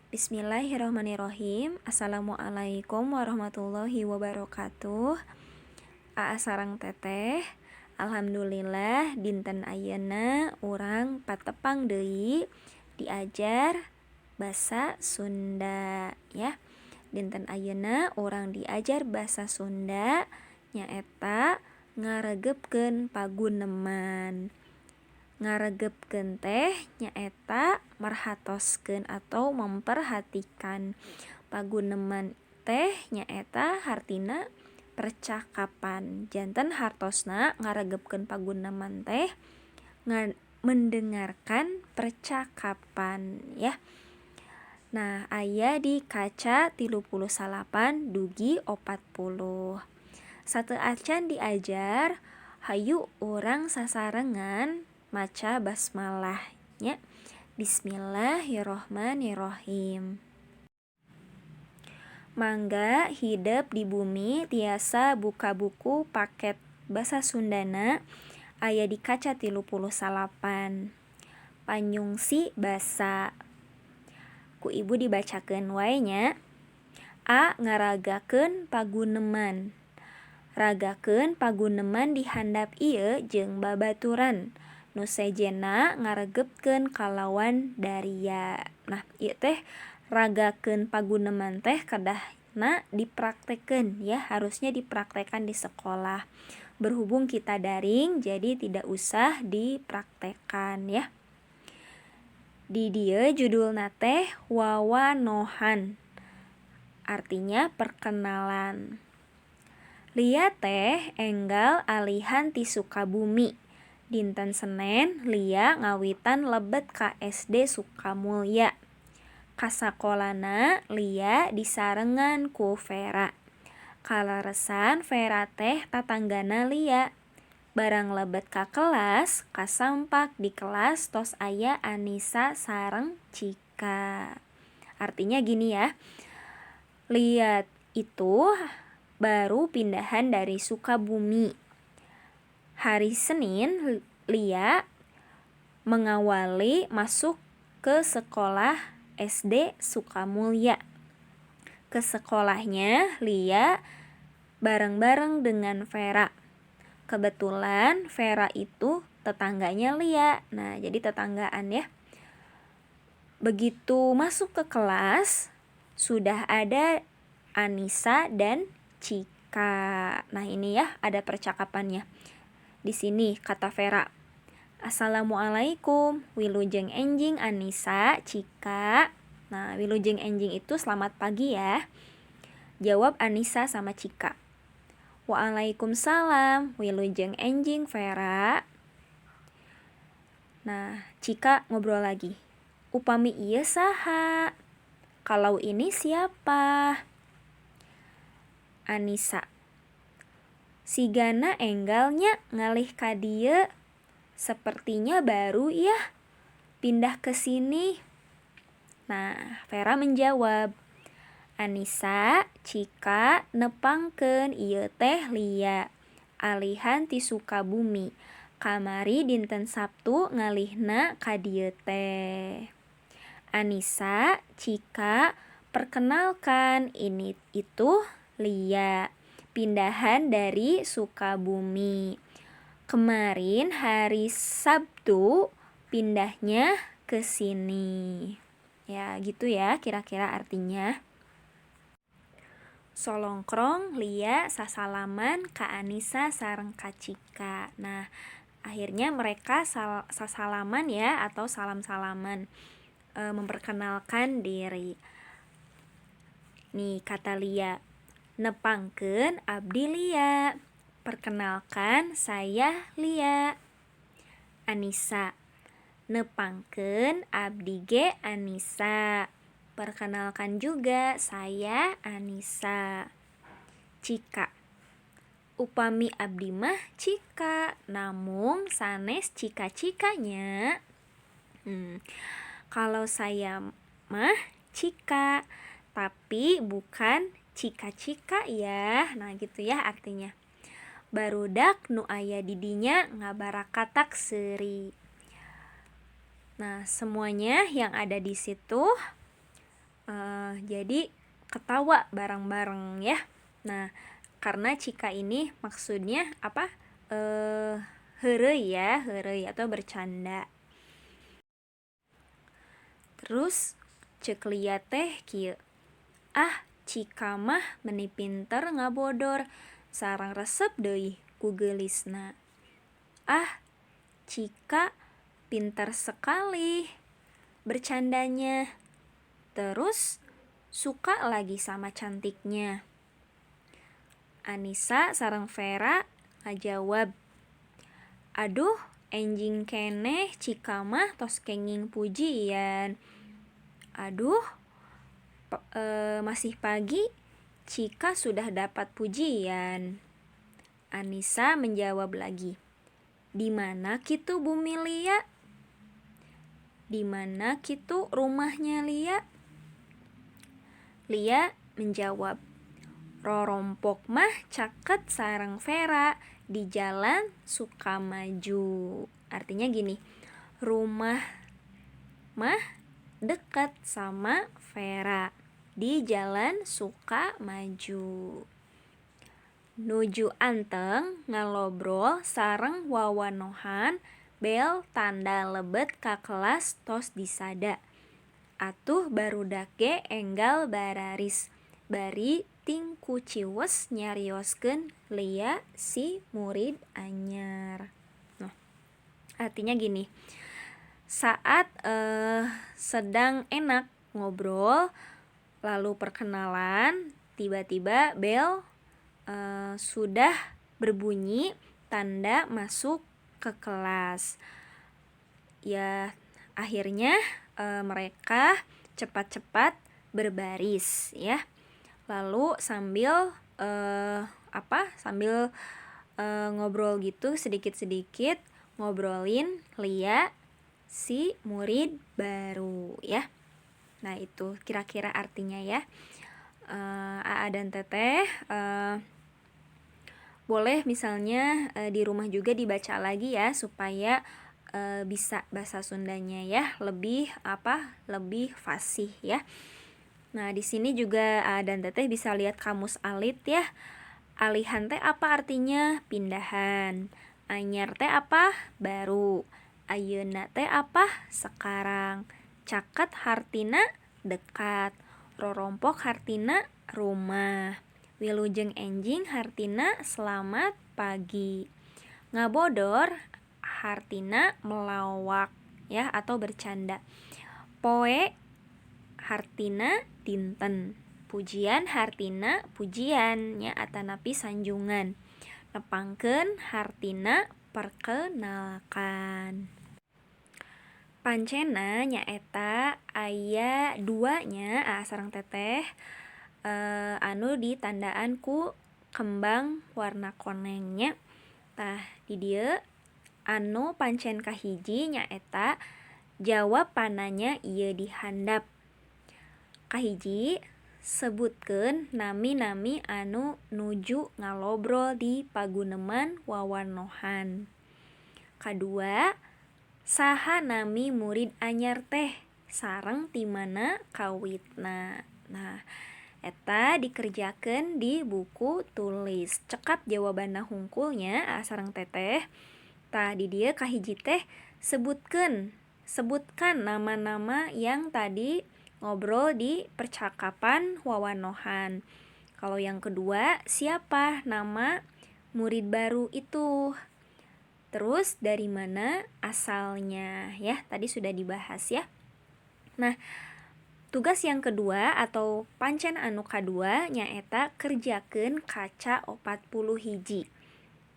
Bismillahirrahmanirrahim. Assalamualaikum warahmatullahi wabarakatuh. Aa sareng Teteh. Alhamdulillah, dinten ayeuna urang patepang deui diajar basa Sunda ya. Dinten ayeuna urang diajar basa Sunda, nyaeta ngaregepkeun paguneman. Ngaregepkeun teh nyaeta merhatoskeun atau memperhatikan. Paguneman teh nyaeta hartina percakapan. Janten hartosna ngaregepkeun paguneman teh mendengarkan percakapan ya. Nah, aya di kaca 39 dugi 40. Sateuacan diajar, hayu urang sasarengan maca basmalah nya. Bismillahirrahmanirrahim. Mangga hidep di bumi tiasa buka buku paket basa Sundana, aya di kaca 39. Panyungsi basa. Ku Ibu dibacakeun wae nya. A, ngaragakeun paguneman. Ragakeun paguneman di handap ieu jeung babaturan nu sejenna ngaregepkeun kalawan daria. Nah, ieu teh ragakeun paguneman teh kedahna dipraktekeun ya, harusnya dipraktekan di sekolah. Berhubung kita daring, jadi tidak usah dipraktekan ya. Di dieu judulna teh wawanohan. Artinya perkenalan. Lia teh enggal alihan ti Sukabumi. Dinten Senen Lia ngawitan lebet ka SD Sukamulya. Ka sakolana Lia disarengan ku Vera. Kaleresan Vera teh tatanggana Lia. Barang lebet ka kelas, kasampak di kelas tos aya Anisa sareng Cika. Artinya gini ya. Lia itu baru pindahan dari Sukabumi. Hari Senin Lia mengawali masuk ke sekolah SD Sukamulya. Ke sekolahnya Lia bareng-bareng dengan Vera. Kebetulan Vera itu tetangganya Lia. Nah, jadi tetanggaan ya. Begitu masuk ke kelas, sudah ada Anisa dan Cika. Nah, ini ya ada percakapannya. Di sini kata Vera, "Assalamualaikum, wilujeng enjing Anisa, Cika." Nah, wilujeng enjing itu selamat pagi ya. Jawab Anisa sama Cika, "Waalaikumsalam, wilujeng enjing Vera." Nah, Cika ngobrol lagi. "Upami ieu saha?" Kalau ini siapa? Anisa, "Sigana enggal nya ngalih ka dieu." Sepertinya baru ya pindah ke sini. Nah, Vera menjawab, "Anisa, Cika, nepangkeun, ieu teh Lia. Alihan ti Sukabumi. Kamari dinten Sabtu ngalihna ka dieu teh." Anisa, Cika, perkenalkan, ini itu Lia. Pindahan dari Sukabumi. Kemarin hari Sabtu pindahnya ke sini. Ya, gitu ya kira-kira artinya. Solongkrong Lia sasalaman ka Anisa sareng ka Cika. Nah, akhirnya mereka sasalaman ya, atau salam-salaman, memperkenalkan diri. Nih kata Lia, "Nepangkeun, abdi Lia." Perkenalkan, saya Lia. Anisa, "Nepangkeun, abdi ge Anisa." Perkenalkan juga, saya Anisa. Cika, "Upami abdi mah Cika, namung sanes Cika-Cika nya." Kalau saya mah Cika, tapi bukan Cika-Cika ya. Nah, gitu ya artinya. Barudak nu aya di dinya ngabarakatak seuri. Nah, semuanya yang ada di situ Jadi ketawa bareng-bareng ya. Nah, karena Cika ini maksudnya apa? Heureuy ya, heureuy atau bercanda. Terus cek Lia teh kieu. Ah, Cika mah meni pinter ngabodor, sareng resep deui ku geulisna. Ah, Cika pintar sekali bercandanya. Terus suka lagi sama cantiknya. Anissa sareng Vera ngajawab, aduh, enjing keneh Cika mah tos kenging pujian. Aduh, masih pagi Cika sudah dapat pujian. Anissa menjawab lagi, di mana kitu bumi Lia? Di mana kitu rumahnya Lia? Lia menjawab, rorompok mah caket sareng Vera di jalan Sukamaju. Artinya gini, rumah mah dekat sama Vera di jalan Sukamaju. Nuju anteng ngalobrol sareng wawanohan, bel tanda lebet ka kelas tos disada. Atuh barudak ge enggal bararis, bari tingkuciwes nyarioskeun Lia si murid anyar. Nah, artinya gini, saat sedang enak ngobrol lalu perkenalan, tiba-tiba bel sudah berbunyi tanda masuk ke kelas. Ya, akhirnya mereka cepat-cepat berbaris ya. Lalu sambil sambil ngobrol gitu sedikit-sedikit ngobrolin Lia si murid baru ya. Nah, itu kira-kira artinya ya. AA dan Teteh boleh misalnya di rumah juga dibaca lagi ya supaya bisa bahasa Sundanya ya, lebih lebih fasih ya. Nah, di sini juga AA dan Teteh bisa lihat kamus alit ya. Alihan teh apa artinya? Pindahan. Anyar teh apa? Baru. Ayeuna teh apa? Sekarang. Caket hartina dekat. Rorompok hartina rumah. Wilujeng enjing hartina selamat pagi. Ngabodor hartina melawak ya atau bercanda. Poe hartina dinten. Pujian hartina pujian nya atanapi sanjungan. Nepangkeun hartina perkenalkan. Pancena nyaeta aya duanya aa sareng teteh anu ditandaan ku kembang warna konengnya. Tah di dieu anu pancen kahiji nyaeta jawab pananya ieu dihandap. Kahiji, sebutkeun nami-nami anu nuju ngalobrol di paguneman wawanohan. Kadua, saha nami murid anyar teh sareng ti mana kawitna. Nah, eta dikerjakeun di buku tulis. Cekap jawabanna hungkulnya sareng teteh. Tah di dieu kahiji teh sebutkan nama-nama yang tadi ngobrol di percakapan wawanohan. Kalau yang kedua, siapa nama murid baru itu? Terus dari mana asalnya ya? Tadi sudah dibahas ya. Nah, tugas yang kedua atau pancen anu kadua nyaeta kerjakeun kaca 41.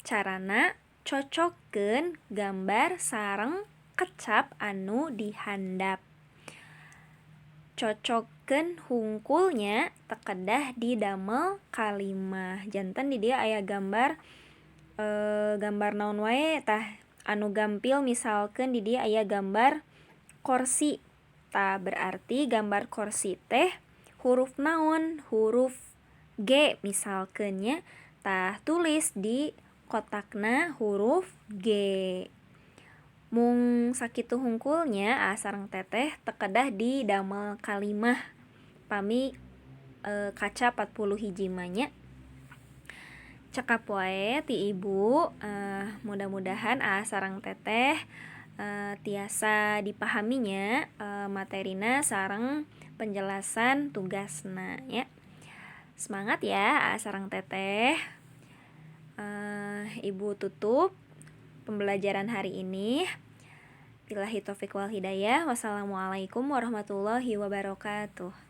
Carana cocokkeun gambar sareng kecap anu dihandap. Cocokkeun hungkulnya tekedah didamel kalimah. Janten di dieu aya gambar gambar naon wae tah anu gampil, misalkeun di dieu aya gambar kursi. Tah berarti gambar kursi teh huruf naon? Huruf G misalkeun nya. Tah tulis di kotakna huruf G. Mung sakitu hungkulnya sareng teteh tekedah didamel kalimah Pami kaca 40 hiji mah nya. Cekap wae ti ibu, mudah-mudahan aa sareng teteh tiasa dipahami nya materina sareng penjelasan tugasna nya. Semangat ya, aa sareng teteh. Ibu tutup pembelajaran hari ini. Billahi taufik wal hidayah. Wassalamualaikum warahmatullahi wabarakatuh.